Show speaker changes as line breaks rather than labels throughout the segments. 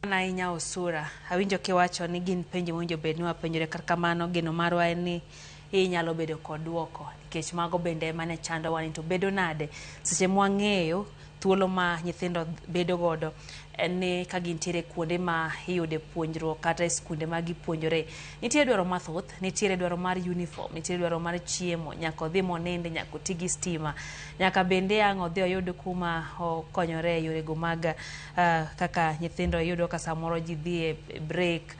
Ahinya Osura, awinjo kiwacho ni gin penjo mowinjo bed ni wapenjore kata kamano geno marwa en ni inyalo bedo kod duoko nikech mago bende ema ne chandowa ni to bedo nade seche mwang'eyo thuolo ma nyithindo bedo godo en ni ka gintiere kuonde ma iyude puonjruok kata e skunde ma gipuonjore. Nitie dwaro mathoth, nitiere dwaro mar uniform, nitiere dwaro mar chiemo, nyaka odhi monindi, nyaka oti gi stima, nyaka bende ang' odhi oyud kuma okonyore e yorego mag kaka nyithindo iyudo ka samoro ji dhi e break,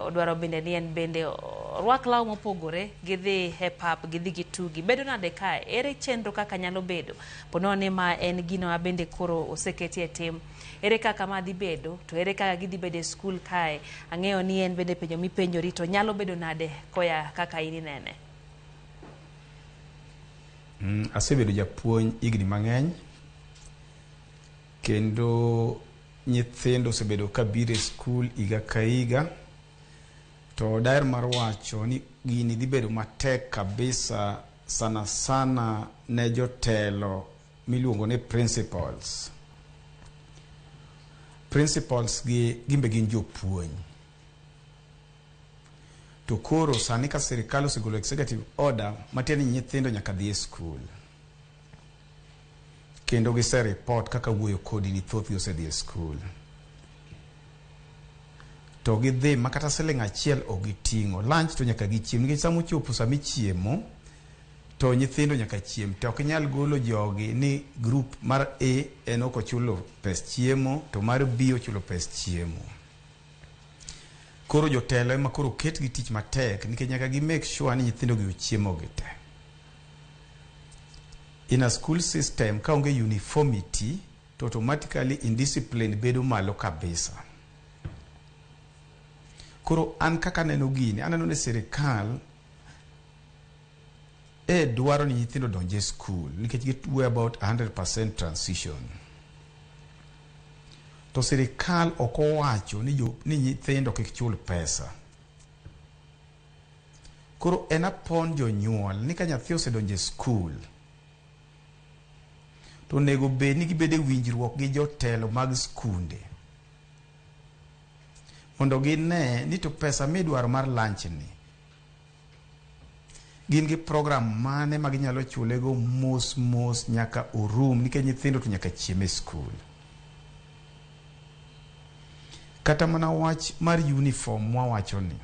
odwaro bende ni en bende orwak law mopogore, gidhi e pap, gidhi gitugi. Bedo nade kae? Ere chenro kaka nyalo bedo? Ponono ni ma en gino ma bende koro oseketi e tim. Ere kaka ma dhi bedo? To ere kaka gidhi bedo e skul kae? Ang'eyo ni en bende penjo mipenjori to nyalo bedo nade koya kaka in inene?
Asebedo japuonj higni mang'eny kendo nyithindo osebedo kabiro e skul higa ka higa to daher mar wacho ni gini dhi bedo matek kabisa sana sana ne jotelo miluongo ni principals. Principals gi gimbe gin jopuonj. To koro sani ka sirikal osegolo executive order matiende ni nyithindo nyaka dhi e skul. Kendo gise report kaka wuoyo kodi ni thothgi osedhi e skul. To gidhi ma kata siling achiel ok giting'o. Lunch to nyaka gichiem nikech sama ochopo sama ichiemo to nyithindo nyaka chiem to ok inyal golo jogi ni group mar A en ok ochulo pes chiemo to mar B ochulo pes chiemo. Koro jotelo ema koro oket gi tich matek nikech nyaka gi make sure ni nyithindo gi ochiemo gi te. In a school system ka onge uniformity to automatically indiscipline bedo malo kabisa. Koro an kaka aneno gini, aneno ni sirikal e dwaro ni nyithindo odonj e skul nikech giwuoyo about 100% transition. To sirikal ok owacho ni, ni nyithindo kik chul pesa. Koro en upon jonyuol ni ka nyathi osedonjo e skul to onego bed ni gibedo e winjruok gi jotelo mag skunde mondo gine ni to pesa midwaro mar lunch ni gin gi program mane ma ginyalo chulego mos mos nyaka orum nikech nyithindo to nyaka chiem e skul. Kata mana wach mar uniform mwawacho ni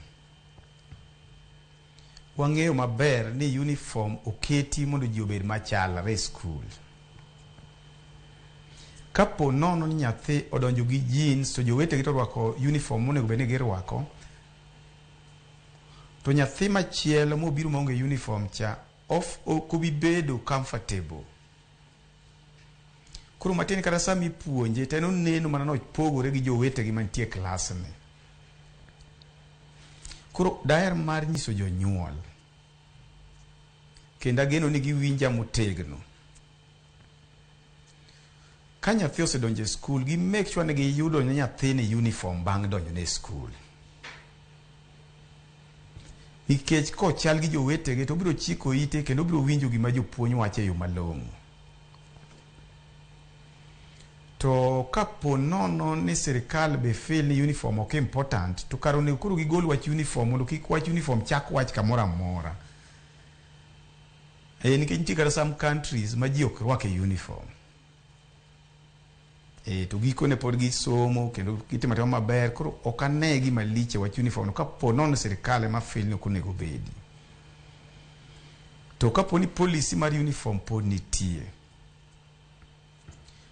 wang'eyo maber ni uniform oketi mondo ji obed machalre e skul. Kapo nono ni nyathi odonjo gi jeans to jowetegi to orwako uniform monego bed ni girwako, to nyathi machielo mobiro maonge uniform cha ok obi bedo comfortable. Koro matin kata sama ipuonje to en oneno mana nopogore gi jowetegi mantie e klas ni. Koro daher mar nyiso jonyuol kendo ageno ni giwinja motegno. Ka nyathi osedonjo e skul, gi make sure ni giyudo ne nyathini uniform bang' donjo ne e skul. Nikech kochal gi jowetegi to obiro chiko ite kendo obiro winjo gima jopuonj wacho e yo malong'o. To kapo nono ni sirikal be feel ni uniform ok important, to kar onego koro gigol wach uniform mondo kik wach uniform chak wach kamoro amora. E, nikech nitie kata some countries ma ji ok rwak e uniform. E, to gikone pod gisomo kendo gitimo atima maber koro ok ane gima lich e wach uniform no kapo nono sirikal ema feel ni ok onego bedi. To kapo ni policy mar uniform pod nitie,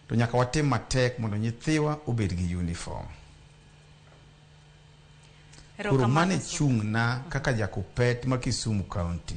to nyaka watim matek mondo nyithiwa obed gi uniform. Koro mano e chung'na kaka jakupet ma Kisumu County.